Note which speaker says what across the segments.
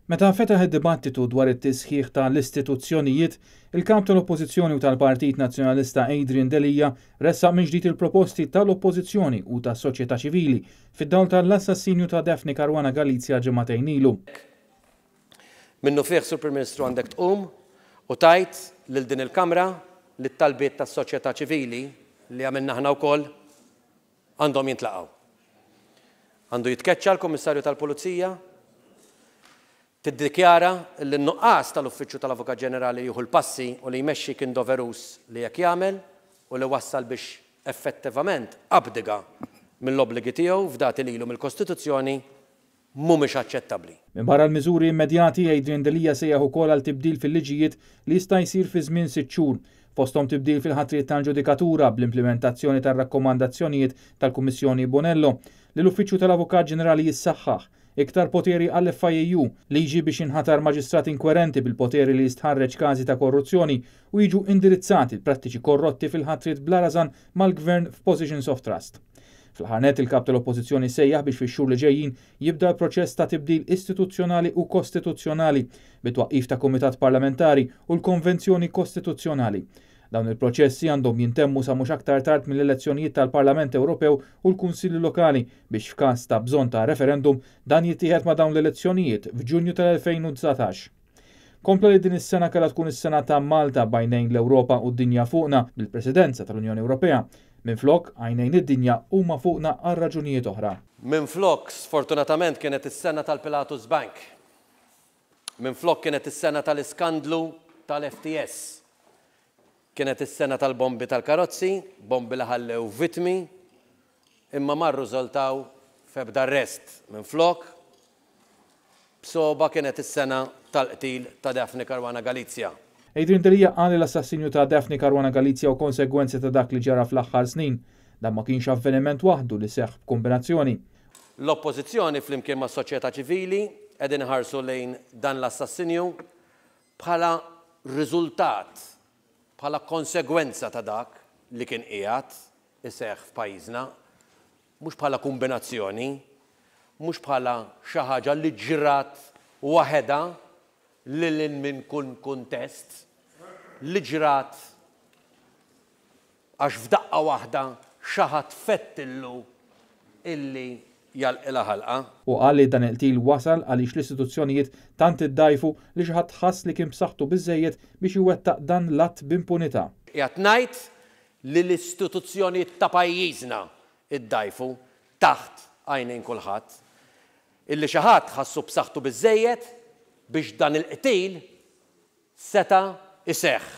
Speaker 1: Meta fetaħ id-dibattitu dwar it-tisħiħ ta' l-istituzzjonijiet, il-Kap tal-Oppożizzjoni u tal-Partit Nazzjonalista Adrian Delia ressaq minn ġdid il-proposti tal-Oppożizzjoni u tas-soċjetà ċivili fid-dawl ta' l-assassinju ta' Daphne Caruana Galizia ġimagħtejn ilu.
Speaker 2: Minnufih, Sur Prim Ministru, għandek tqum u tgħid lil din il-Kamra li t-talbiet tas-soċjetà ċivili, li għamilna aħna wkoll, għandhom jintlaqgħu. Għandu jitkeċċa l-Kummissarju tal-Pulizija, tiddikjara li n-nuqqas tal-Uffiċċju tal-Avukat Ġenerali li jieħu l-passi u li jmexxi kien doveruż li hekk jagħmel u li wassal biex effettivament abdiga mill-obbligi tiegħu fdati lilu mill-Kostituzzjoni mhumiex aċċettabbli.
Speaker 1: Minbarra l-miżuri immedjati, Adrian Delia sejjaħ ukoll għal tibdil fil-liġijiet li jista' jsir fi żmien sitt xhur, fosthom tibdil fil-ħatriet tal-ġudikatura bl-implimentazzjoni tar-rakkomandazzjonijiet tal-Kummissjoni Bonello, li l-Uffiċċju tal-Avukat Ġenerali jissaħħaħ, iktar poteri għall-FIAU, liġi biex jinħatar maġistrat inkwerenti bil-poteri li jistħarreġ każi ta' korruzzjoni u jiġu indirizzati l-prattiċi korrotti fil-ħatriet bla rażan mal-Gvern f'positions of trust. Fl-aħħar nett, il-Kap tal-Oppożizzjoni sejjaħ biex fix-xhur li ġejjin jibda l-proċess ta' tibdil istituzzjonali u kostituzzjonali bit-twaqqif ta' Kumitat Parlamentari u l-Konvenzjoni Kostituzzjonali. Dawn il-proċessi għandhom jintemmu sa mhux aktar tard mill-elezzjonijiet tal-Parlament Ewropew u l-Kunsilli Lokali biex f'każ ta' bżonn ta' referendum dan jittieħed ma' dawn l-elezzjonijiet f'Ġunju tal-2019. Kompla li din is-sena kellha tkun is-sena ta' Malta b'għajnejn l-Ewropa u d-dinja fuqna bil-Presidenza tal-Unjoni Ewropea. Minflok, għajnejn id-dinja huma fuqna għal raġunijiet oħra.
Speaker 2: Minflok, sfortunatament kienet is-sena tal-Pilatus Bank. Minflok kienet is-sena tal-iskandlu tal-FTS. Kienet is-sena tal-bombi tal-karozzi, bombi li ħallew vittmi imma ma rriżultaw f'ebda arrest. Minflok, b'sogħba kienet is-sena tal-qtil ta' Daphne Caruana Galizia.
Speaker 1: Adrian Delia qal li l-assassinju ta' Daphne Caruana Galizia hu konsegwenza ta' dak li ġara fl-aħħar snin. Dan ma kienx avveniment waħdu li seħħ b'kombinazzjoni.
Speaker 2: L-Oppożizzjoni flimkien mas-soċjetà ċivili qegħdin iħarsu lejn dan l-assassinju bħala riżultat, bħala konsegwenza ta' dak li kien qiegħed iseħħ f'pajjiżna, mhux bħala kumbinazzjoni, mhux bħala xi ħaġa li ġrat waħedha lil hinn minn kull kuntest, li ġrat għax f'daqqa waħda xi ħadd fettillu illi jagħlqilha ħalqha.
Speaker 1: Hu qal li dan il-qtil wasal għaliex l-istituzzjonijiet tant iddgħajfu li xi ħadd ħass li kien b'saħħtu biżżejjed biex iwettaq dan l-att b'impunità.
Speaker 2: Qiegħed ngħid li l-istituzzjonijiet ta' pajjiżna ddgħajfu taħt għajnejn kulħadd, illi xi ħadd ħassu b'saħħtu biżżejjed biex dan il-qtil seta' jseħħ,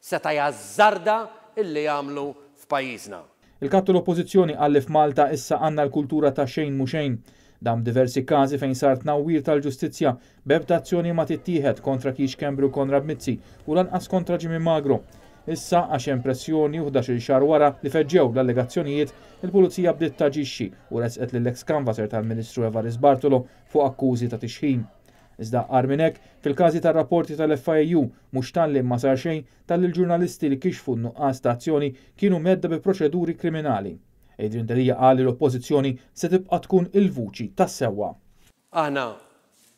Speaker 2: seta' jażżarda illi jagħmlu f'pajjiżna.
Speaker 1: Il-Kap tal-Oppożizzjoni qal li f'Malta issa għandna l-kultura ta' xejn mhu xejn. Dan b'diversi każi fejn sar tnawwir tal-ġustizzja b'ebda azzjoni ma tittieħed kontra Keith Schembri u Konrad Mizzi u lanqas kontra Jimmy Magro. Issa, għax hemm pressjoni u ħdax-il xahar wara li feġġew l-allegazzjonijiet, il-Pulizija bdiet taġixxi u ressqet lill-eks canvasser tal-Ministru Evarist Bartolo fuq akkużi ta' tixħim. Iżda agħar minn hekk, fil-każi tar-rapporti tal-FIAU, mhux talli ma sar xejn, talli l-ġurnalisti li kixfu n-nuqqas ta' azzjoni kienu mhedda bi proċeduri kriminali. Adrian Delia qal li l-Oppożizzjoni se tibqa' tkun il-vuċi tas-sewwa.
Speaker 2: Aħna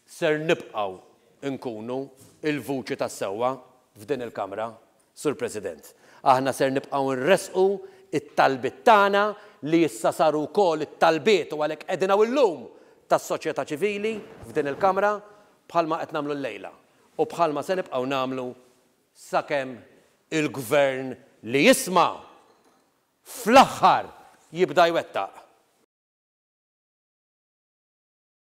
Speaker 2: ser nibqgħu nkunu l-vuċi tas-sewwa f'din il-Kamra, Sur President. Aħna ser nibqgħu nressqu t-talbiet tagħna li issa saru wkoll it-talbiet u għalhekk qegħdin hawn illum tas-soċjetà ċivili f'din il-Kamra bħalma qed nagħmlu llejla u bħalma se nibqgħu nagħmlu sakemm il-Gvern li jisma' fl-aħħar jibda jwettaq.